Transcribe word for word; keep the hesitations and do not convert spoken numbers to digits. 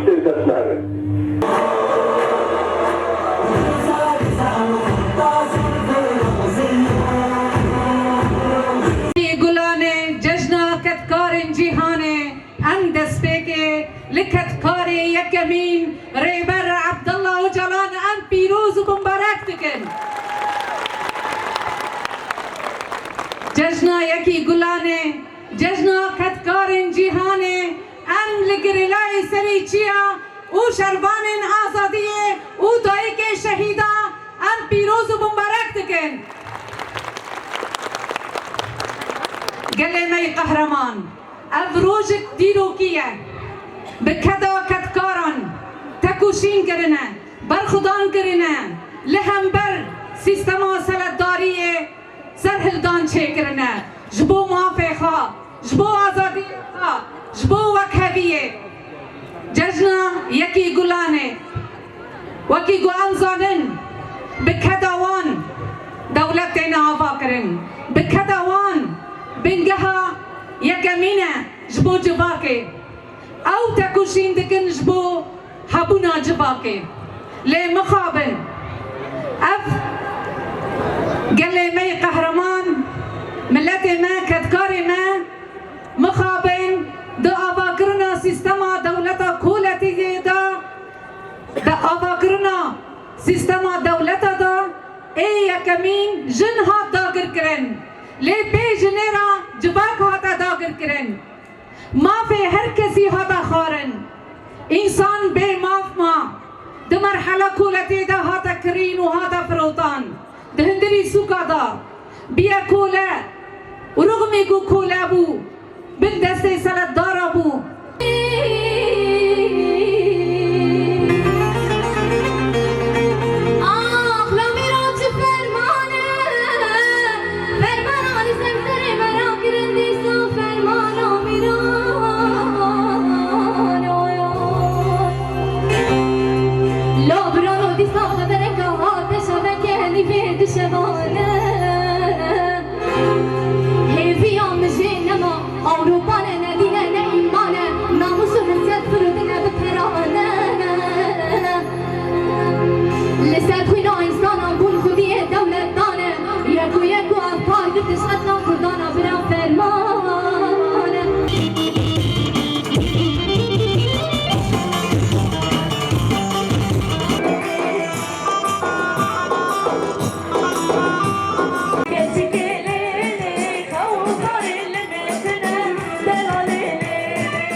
Gulanê, dest nehêle. Gulanê, cejna kedkarên cîhanê, em destpêkê li kedkarê yekemîn Rêber Abdullah Ocalan em pîroz û bimbarek dikin. Cejna yekî Gulanê, cejna kedkarên cîhanê, em li Gerîlayê Serê Çiya û şervanên azadiyê û dayikê şehîda em pîroz û bimbarek dikin. Gelê me yê qehreman, ev rojek dîrokî ye. Bi keda kedkaran tekoşîn kirine, berxwedan kirine, li hember sîstema seletdariyê serhildan çêkirine, ji bo mafê xwe, ji bo azadiyê xwe, ji bo wekheviyê. Cejna yekî Gulanê, wekî ku em zanin, bi keda wan dewlet têne avakirin, bi keda wan bingeha yekemîn e ji bo civakê. Ew tekoşîn dikin ji bo hebûna civakê. Lê mixabin, ev gelê me yê qehreman, miletê me, kedkarê me, mixabin di avakirina sîstema dewleta koletiyê de, di avakirina sîstema dewleta de ê yekemîn jin hat dagirkirin. Lê pê jinê re civak hate dagirkirin. Mafê her kesî hate xwarin. Însan bê maf ma. Di merhela koletê de hate kirîn û hate firotan. Di hundirî sûka de biye kole û rixmî ku kole bû bin destê selet